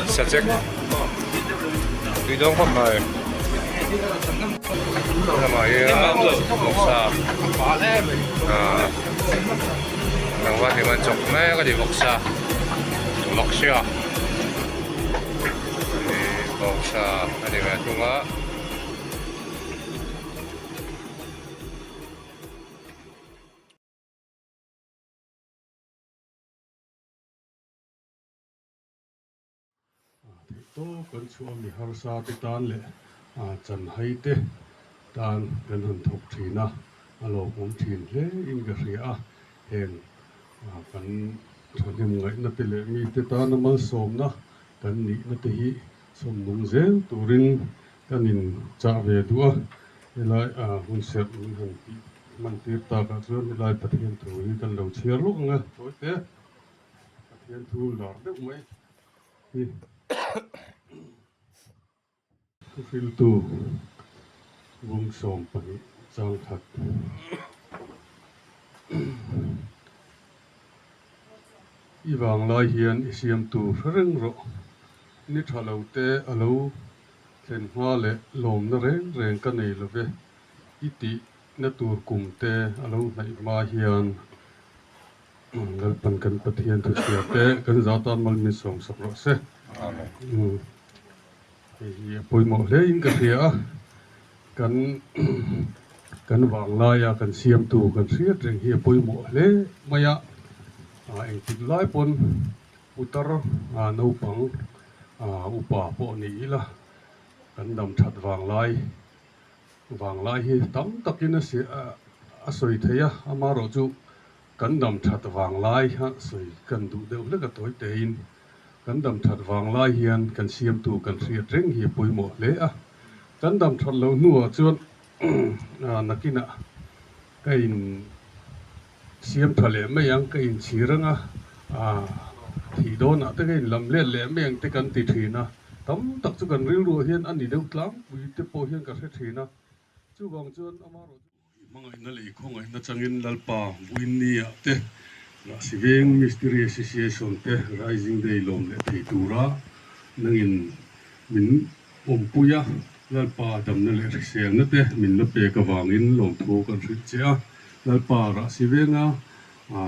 Sachek tui dawn khawp mai lamah hian vawksa ah tlangval hlim an chawk mek a ni vawksa vawksia ih vawksa a ni ve thung a. Theih tawp kan chhuah mi harsa te tan leh chanhai te tan kan han thawk thin a, a lawmawm thin hle in ka hria a, heng kan thahnem ngaihna te leh mite tana malsawmna kan nihna te hi sawmnung zel turin kan in chah ve duh a, helai hun serh min han tih hman tir takah chuan helai Pathian thu hi kan lo chhiar lawk ang a, tawi te. Pathian thu lar deuh mai hi thuhriltu bung 12 chang khat i vang lai hian i siamtu hre reng rawh. Ni tha lo te a lo thlen hma leh lawmna reng reng ka nei lo ve i tihna tur kum te a lo hnaih hma hian Lalpan kan Pathian thu chhiar te kan za tan mal min sawm sak rawh se. Hei hi a pawimawh hle in ka hria a, kan kan vanglaia kan siamtu kan hriat reng hi a pawimawh hle mai a, engtik lai pawn putar naupang upa pawh ni ila kan dam that vanglai Vanglai hi tam takin a a sawi thei a, amaherawh chu kan dam that vanglai kha sawi kan duh deuh hlek a tawi tein kan dam that vanglai hian kan siamtu kan hriat reng hi a pawimawh hle a, kan dam that loh hnuah chuan nakinah ka in siam tha leh mai ang, ka inchhir ang a, thih dawnah te ka inlam let leh mai ang te kan ti thin a, tam tak chu kan rilruah hian a ni deuh tlangpui te pawh hian ka hre thin a, chuvang chuan amaherawh chu. I hmangaihna leh i khawngaihna changin Lalpa Vuinnia te, Rahsiveng Mistiri Association te Rising Day lawm leh thei tura nangin min awmpui a, Lalpa damna leh hriselna te min la pek avangin lawmthu kan hrilh che a. Lalpa Rahsivenga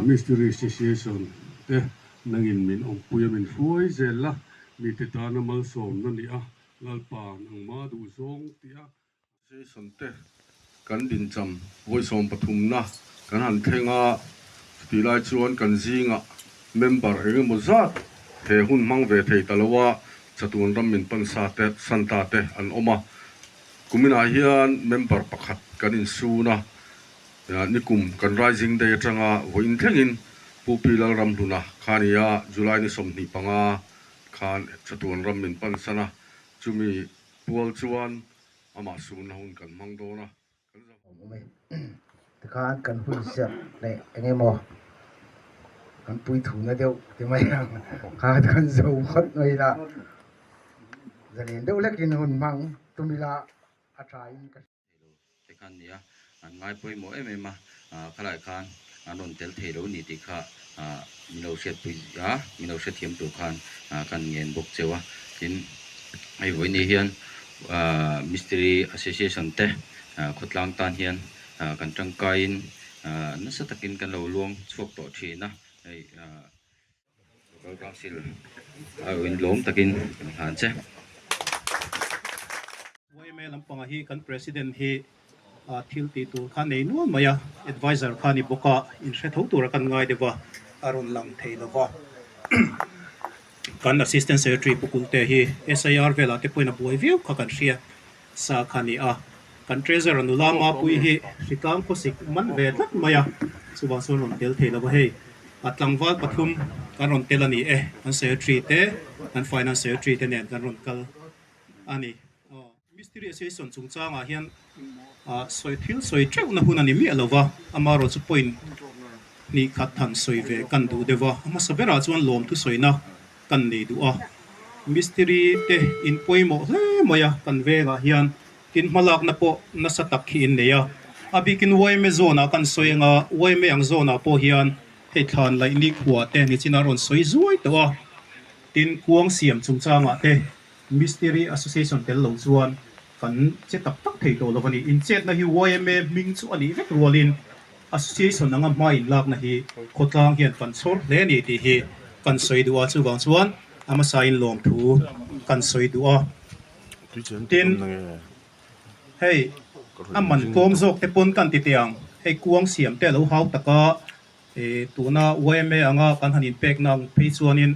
Mistiri Association te nangin min awmpui a min hruai zel la, mite tana malsawmna ni a, Lalpa nangma duhzawng tih a. Association te kan dincham vawi 30na kan han thleng a, chutih lai chuan kan zingah member eng emaw zat he hun hmang ve thei ta lo a, chatuan ram min pan sa te san ta te an awm a. Kuminah hian member pakhat kan insun a, nikum kan Rising Day atanga vawiin thlengin Pu Pi Lalramhluna kha ni a, July ni 25 khan chatuan ram min pan san a, chumi pual chuan amah sunna hun kan hmang dawn a, kan za. Awm e. Tikhan kan hun serh leh eng emaw kan puithuna deuh ti mai ang kha kan zo phawt mai ila zalen deuh hlekin hun hmang tum ila a tha in ka hria. Thei lo te khan nia an ngai pawimawh em em a, khalai khan an rawn tel thei lo ni tih kha min lo hriatpui a, min lo hrethiam tur khan kan ngen bawk cheu a. Tin, hei vawiin hian Mistiri Association te khawtlang tan hian kan tangkaiin nasa takin kan lo luang chhuak tawh thin a, hei Local Council a awin lawm takin kan hlan che. YMA lampangah hi kan President hi thil tih tur kha nei nual mai a, Adviser kha ni bawk a, inhre tho tura kan ngai deuh a, a rawn lang thei lo va. Kan Assistant Secretary Pu Kulte hi SIR velah te pawhin a buai viau kha kan hria sa kha ni a. Kan Treasurer nula Mapuii hi hritlang khawsik man ve tlat mai a, chuvang chuan rawn tel thei lo va, hei a tlangval pathum kan rawn tel a ni e, kan Secretary te, kan Finance Secretary te nen kan rawn kal a ni. Mistiri Association chungchangah hian sawi thil sawi teuhna hun a ni miah lo va, amaherawhchu chu point hnih khat han sawi ve kan duh deuh a, a hmasa berah chuan lawmthu sawina kan nei duh a. Mistiri te in pawimawh hle mai a, kan vengah hian tin hmalakna pawh nasa tak hi in nei a, a bikin yma zone ah kan sawi anga yma ang zone ah pawh hian hei thlan laih ni khuah te nichin a rawn sawi zuai tawh a, tin kuang siam chungchangah te Mistiri Association tel lo chuan kan che tak tak thei tawh lo a ni. Inchetna hi yma hming chu a nih vek rualin Association anga hma inlakna hi khawtlang hian kan chhawr hle a ni tih hi kan sawi duh a, chuvang chuan a hmasain lawmthu kan sawi duh a. Tin, hei a man tlawm zawk te pawn kan ti teh ang, hei kuang siam te a lo hau tak a, tuna yma anga kan han inpekna ang phei chuanin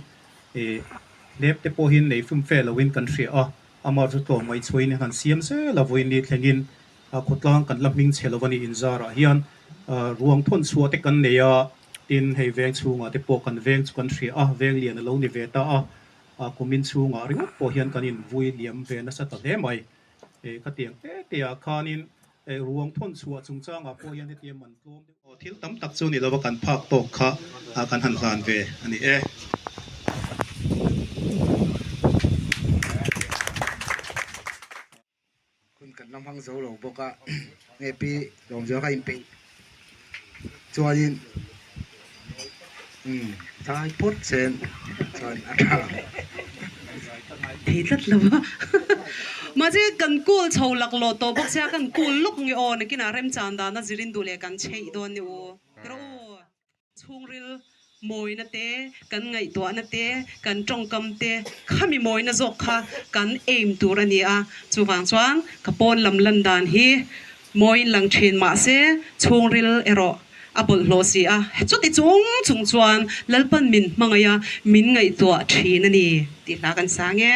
hlep te pawhin nei fum fe loin kan hria a, amah chu tlawm ngaihchhuain han siam zel a, vawiin ni thlengin khawtlang kan la hming chhe lo a ni inzarah hian ruang thawn chhuah te kan nei a, tin hei veng chhungah te pawh kan veng chu kan hria a, veng lian a lo ni ve ta a, kumin chhungah ringawt pawh hian kan invui liam ve nasa ta hle mai. Khatiang te te ah khanin ruang thawn chhuah chungchangah pawh hian hetiang man tlawm deuh aw thil tam tak chu ni lova kan phak tawk kha kan han hlan ve a ni e. Hun kan la hmang zo lo bawk a, nge pi Lawmzuala kha inpeih chuanin umm zai phawt chen chuan a tha ang. Thei tlat lo a, mahse kan cool chho laklawh tawh bawk sia kan cool lawk nge aw nakinah remchan dana zirin duh leh kan chheih dawn ni u rawh u. Chhungril mawina te, kan ngaihtuahna te, kan tawngkam te, khami mawina zawk kha kan aim tur a ni a. Chuvang chuan ka pawn lam lan dan hi mawiin lang thin mah se chhungril erawh a bawlhhlawh si a. Chuti chung chung chuan Lalpan min hmangaih a, min ngaihtuah thin a ni tih hla kan sang e.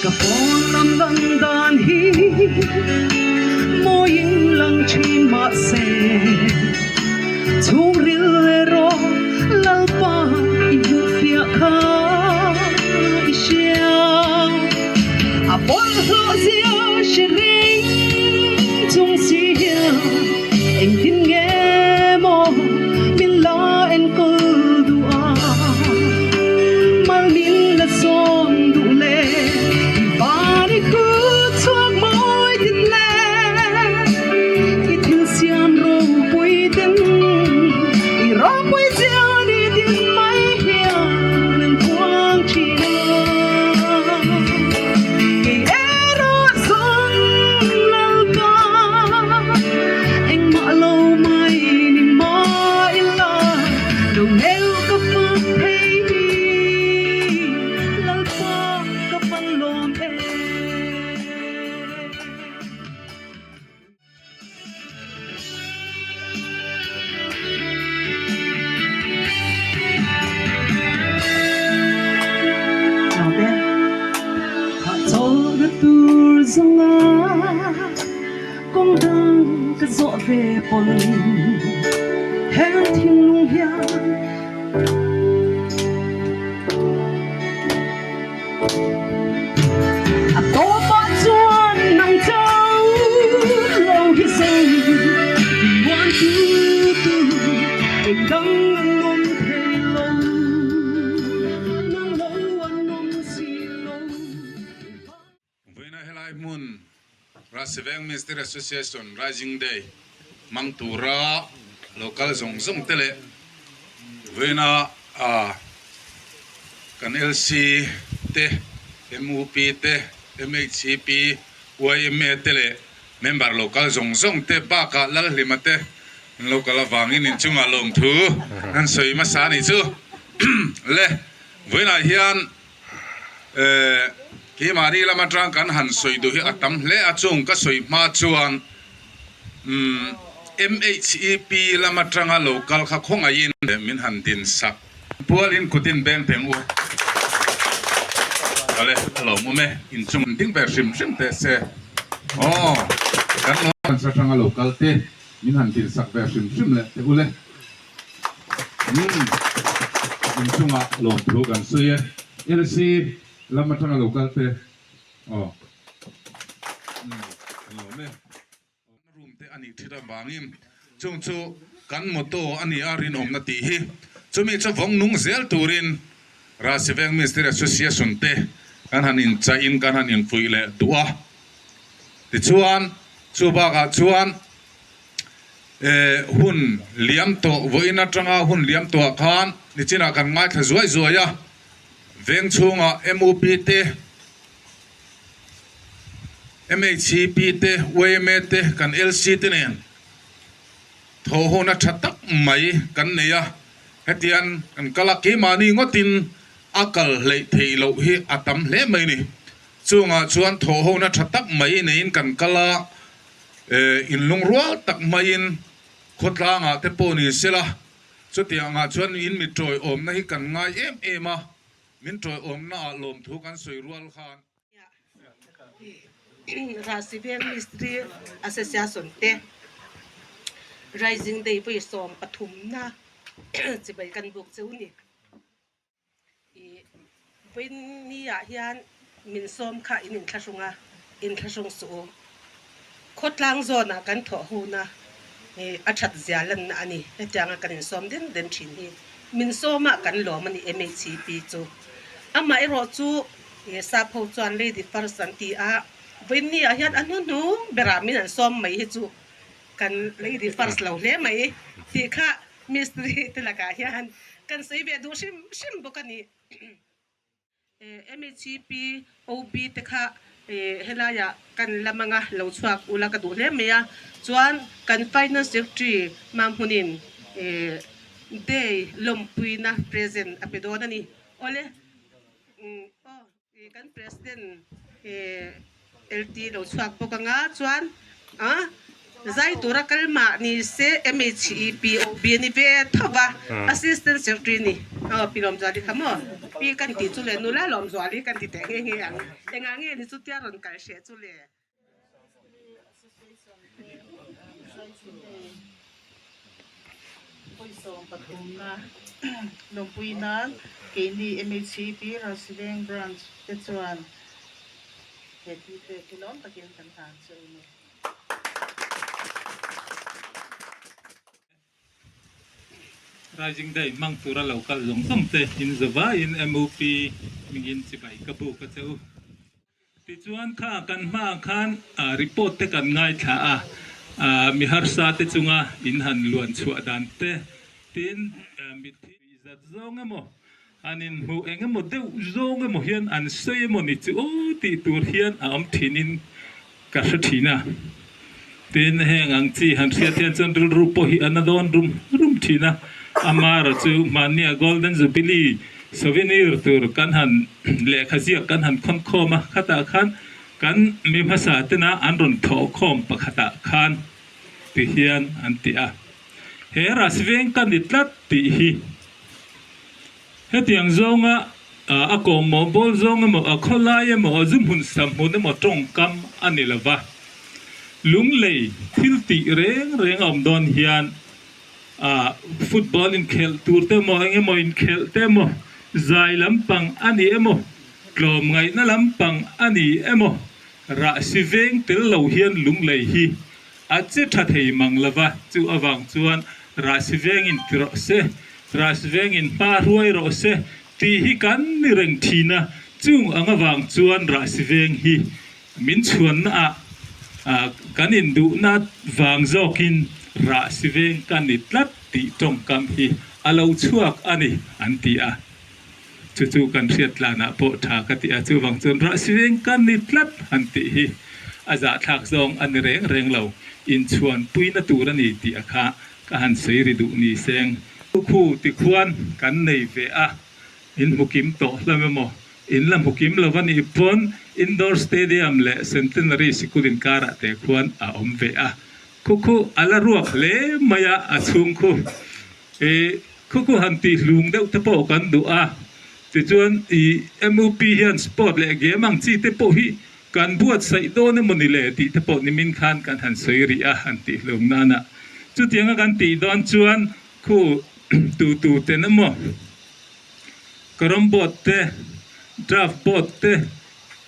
Ka pawn lam lan dan hi mawiin lang thin mahse chhungril erawh Lalpa i hmuhfiah kha i hria. A bawlhhlawh zia hre reng chung si hian engtin nge maw min la enkawl duh a, mal min la sawm duh le i van i kut chhuak mawi tin le i thil siam ropui ten i ropui zia ni tin mai hian an puang thin a. Kei erawh zawng Lalpa engmah lo mai ni mah ila lo neu ka fak thei hi Lalpa ka pan lawm e. Hahchawlhna tur zawnga kawng dang ka zawh ve pawn heng thinlung hian A tawpah chuan nang chau lo hi zawng muan tu tu eng dang an awm thei lo nang lo an awm si lo. Vawiina helai hmun Rasiveng Ministry Association Rising Day hmang tura lo kal zawng zawng te leh vawiina kan LC te, MUP te, MHCP, YMA te leh member lo kal zawng zawng te bakah Lalhlima te an lo kal avangin inchungah lawmthu an sawi hmasa a nih chu. Le vawiinah hian Keimahni lam atang kan han sawi duh hi a tam hle a, chung ka sawi hma chuan MHEP lam atanga lo kal kha khawngaihin min han din sak. Pualin kutin beng teng u. Awle, a lawmawm e, inchung ding ve hrim hrim teh se. Aw, kan lo. Kan sa hranga lo kal te, min han dil sak ve hrim hrim leh teh u le. Umm, inchungah lawmthu kan sawi e. LC lam atanga lo kal te, aw, umm, kan lawm e. Room te a nih thit avangin chung chu kan motto a ni a rinawmna tih hi chumi chu vawng nung zel turin Ralsiveng Mistiri Association te kan han inchaihin kan han infuih leh duh a. Tichuan chu bakah chuan eh hun liam tawh vawiin atanga hun liam tawhah khan nichinah kan ngaithla zuai zuai a, veng chhungah MUP te, MHCP te, yma te, kan LC te nen thawhhona tha tak mai kan nei a, hetiang kan kal a, keimahni ngawtin a kal hleih theih loh hi a tam hle mai ni. Chungah chuan thawhhona tha tak mai neiin kan kal a, eh inlungrual tak maiin khawtlangah te pawh ni sela, chutiangah chuan in mi tawiawmna hi kan ngai em em a. Min tawiawmnaah lawmthu kan sawi rual khan. Rahsiveng Mistri Association te Rising Day vawi 30na chibai kan buk cheu ni. I vawiin ah hian min sawm kha in inthlahrung a, inthlahrung suh u. Khawtlang zawnah kan thawh huna a that zia lanna a ni. Hetianga kan insawm den den thin hi min sawmah kan lawm a ni MHCP chu. Amaherawh chu sap ho chuan lady first an ti a, vawiinni ah hian a hnuhnung berah min an sawm mai hi chu kan lady first lo hle mai tih kha mistiri te lakah hian kan sawi ve duh hrim hrim bawk a ni. MHP, OB te kha helaiah kan la mang a, lo chhuak ula ka duh hle mai a. Chuan kan Finance Secretary Mahmunin Day lawmpuina present a pe dawn a ni. Awle, aw kan President LT lo chhuak bawk anga chuan a zai tura kal mah ni se MHEPOB a ni ve tho va, Assistant Secretary ni aw Pi Lawmzuali kha maw Pi kan tih chu le nula Lawmzuali kan ti teh nghe nghe ang engah nge ni chutia rawn kal hreh chu le. Pawisawm pathumna lawmpui nan keini MHCP Ralsiveng Branch te chuan he thil pek hi lawm takin kan hlan che u ni. Rising Day hmang tura lo kal zawng zawng te in zavaiin MUP hmingin chibai ka buk a che u. Tichuan kha kan hmaah khan report te kan ngaithla a, mi harsa te chunga in han luan chhuah dan te, tin mitthi zat zawng emaw, an inhmuh eng emaw deuh zawng emaw hian an sawi emaw ni chu aw tih tur hian a awm thinin ka hre thin a. Tin heng ang chi han hriat hian chuan rilru pawh hi a na dawn rum rum thin a, Amara chu hmannia Golden Jubilee souvenir tur kan han lehkha ziak kan han khawn khawm a, khatah khan kan mi hmasa tena an rawn thawh khawm pakhatah khan ti hian an ti a, He Rasveng ka ni tlat tih hi. Hetiang zawnga a kawhmawh bawl zawng emaw, a khawlai emaw, a zu hmun sa hmun emaw tawngkam a ni lo va. Lunglei thil tih reng reng a awm dawn hian football inkhelh tur te emaw, eng emaw inkhelh te emaw, zai lampang a ni emaw, tlawmngaihna lampang a ni emaw, rahsi veng tel lo hian lunglei hi A che tha thei mang lo va, chu avang chuan Rahsi vengin ti rawh se, Rahsi vengin hma hruai rawh se tih hi kan ni reng thin a, chung ang avang chuan Rahsi veng hi min chhuanna ah kan induhna vang zawkin Rahsi veng ka ni tlat tih tawngkam hi a lo chhuak a ni an ti a. Chu chu kan hriat tlanah pawh tha ka ti a, chuvang chuan rahsi veng ka ni tlat han tih hi a zahthlak zawng a ni reng reng lo, inchhuanpuina tur a ni tih a kha ka han sawi ri duh ni seng. Khu tikhuan kan nei ve a, in hmu kim tawh hlawm emaw, in la hmu kim lo a nih pawn Indoor Stadium leh Centenary sikul inkarah te khuan a awm ve a, khu khu a la ruak hle mai a, a chhung khu i. Khu khu han tih hlung deuh te pawh kan duh a, tichuan i MUP hian sport leh game ang chi te pawh hi kan buatsaih dawn emaw ni le tih te pawh nimin khan kan han sawi rih a han tih hlum nana. Chutianga kan tih dawn chuan khu tu tu ten emaw carrom board te, draft board te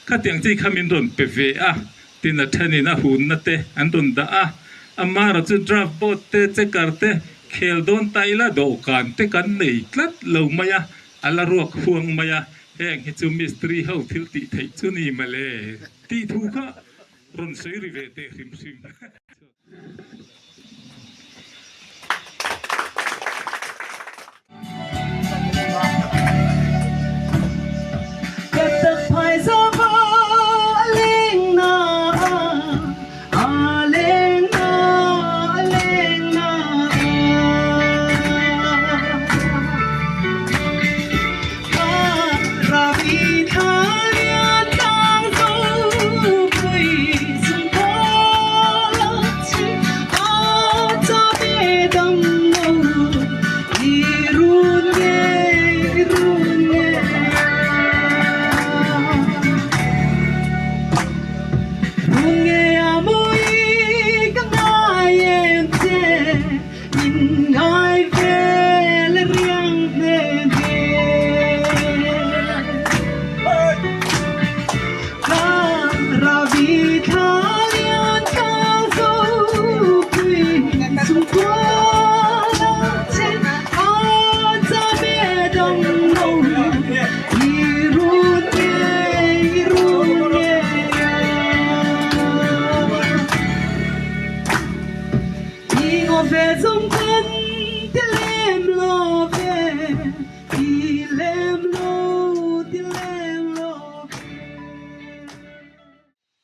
khatiang chi kha min rawn pe ve a, tin a thenin a hunna te an rawn dah a, amaherawh chu draft board te, checker te khel dawn ta ila dawhkan te kan nei tlat lo mai a, a la ruak huang mai a, heng hi chu mistiri ho thil tih theih chu ni mawle tih thu kha rawn sawi ri ve teh hrim hrim.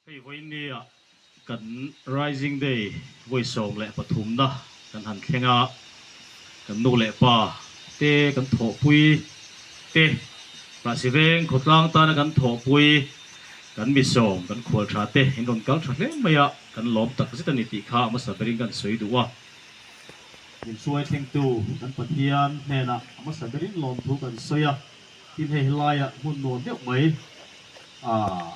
Hei vawinia kan Rising Day vawi 13 na kan han thleng a, kan nu leh pa te kan thawhpui te, Rahsiveng khawtlang tana kan thawhpui kan misawm kan khual tha te in rawn kal tha hle mai a, kan lawm tak zet a ni tih kha hmasa berin kan sawi duh a. Min hruai thlengtu kan Pathian hnenah hmasa berin lawmthu kan sawi a, tin hei helaiah hmun nuam deuh mai ah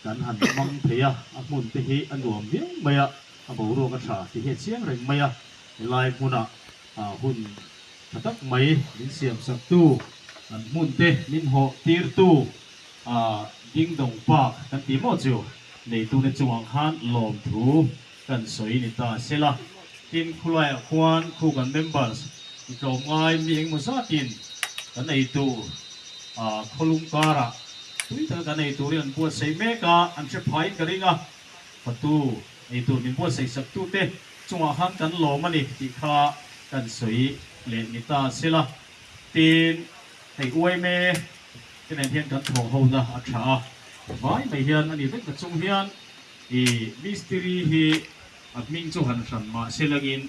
kan han hmang thei a, a hmun te hi a nuam viau mai a, a boruak a tha ti hi a chiang reng mai a, helai hmunah hun tha tak mai min siam saktu, kan hmun te min hawh tirtu Ding Dong Park kan tih maw chu neitute chungah khan lawmthu kan sawi ni ta sela, tin khulaiah khuan khu kan members i tlawmngai mi engemaw zatin kan ei tur khawlung karah tui taka kan ei turin an buatsaih mek a, an hre phaiin ka ring a, fatu ei tur min buatsaih saktute chungah khan kan lawm a ni tih kha kan sawi leh ni ta sela, tin hei uaime te nen hian kan thawh hona a tha a, vai mai hian a ni vek na chung hian. I mistiri hi a hming chu han hran mah se langin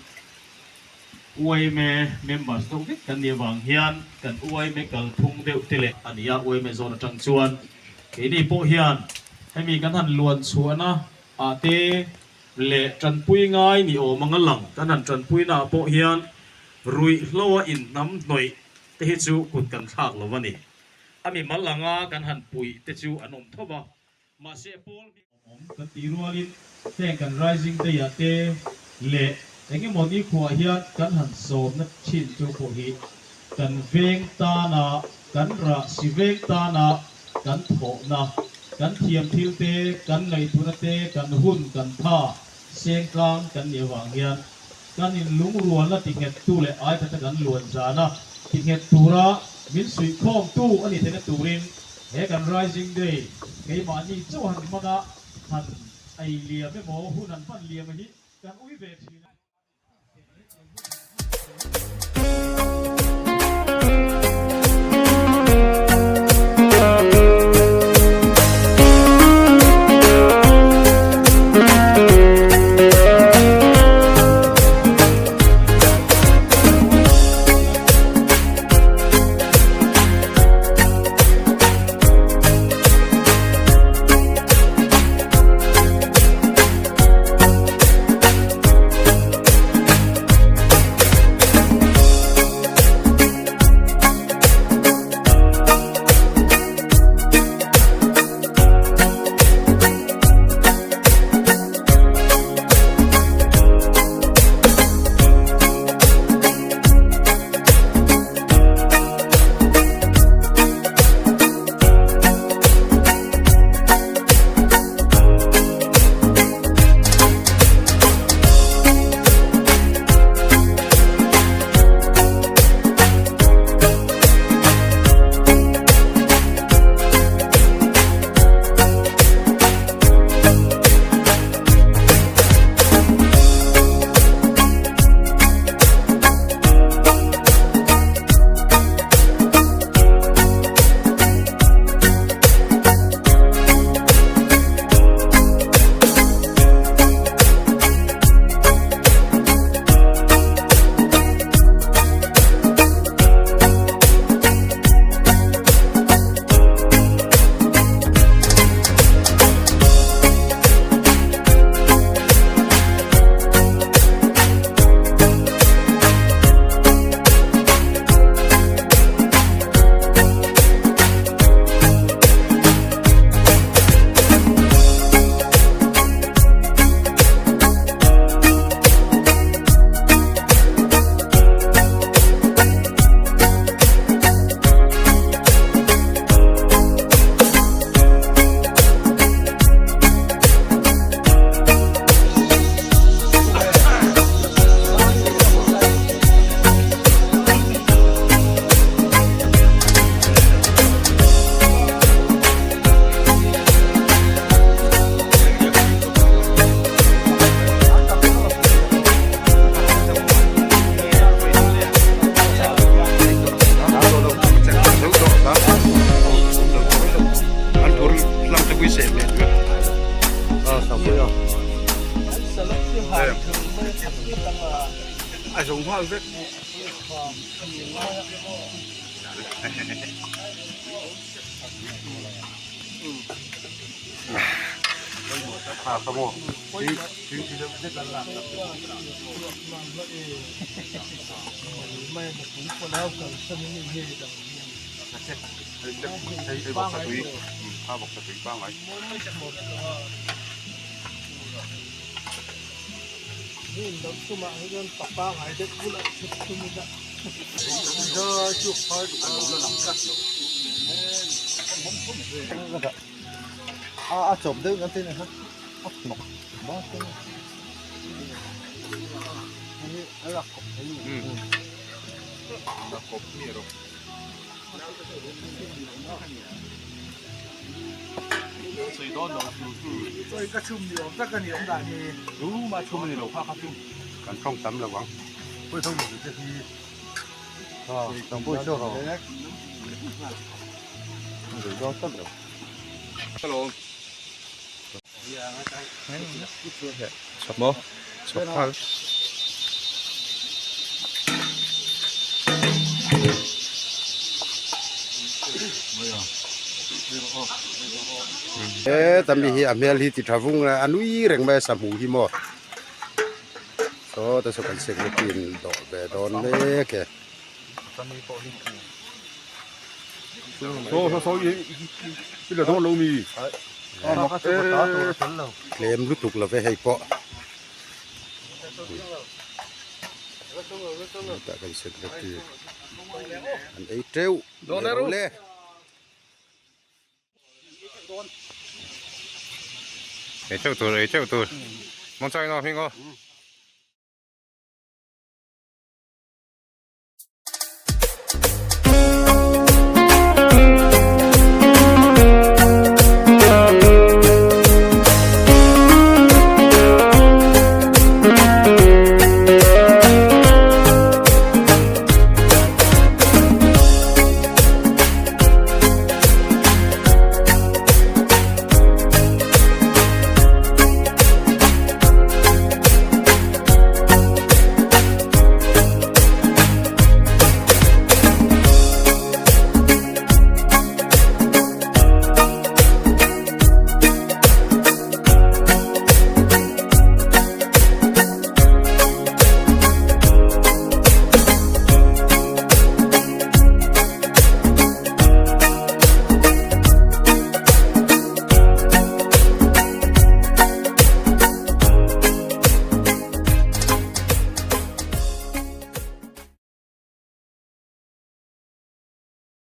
yma members deuh vek kan nih avang hian kan yma kalphung deuh te leh a ni a, yma zawn atang chuan keini pawh hian hemi kan han luan chhuahna ah te leh tanpui ngai ni awm anga lang kan han tanpuina ah pawh hian ruihhlo a inhnam hnawih te hi chu kut kan thlak lo a ni. A mimal anga kan han puih te chu an awm tho va. Mahse Paul hi awm kan tih rualin heng kan Rising Day ah te leh engemaw nikhuaah hian kan han sawmna thin chu pawh hi kan veng tana kan rah si veng tana kan thawhna, kan thiam thil te, kan ngaihtuahna te, kan hun kan tha seng tlang kan nih avang hian kan inlungrualna tinghettu leh aikata kan luan zana tinghet tura min suihkhawmtu a nih theihna turin He kan Rising Day keimahni chauh han hmang a, han ei liam emaw hun han hman liam hi kan ui ve thin a. A zo nghal vek. Heta mi hi a hmel hi ti tha vung a nui reng mai a sahmu hi maw saw te saw kan security in dawh ve dawn mek e. Tlem lutuk lo ve hei pawh hetah kan security an ei teuh le. Ei teuh tur ei teuh tur mawng chai no hming aw.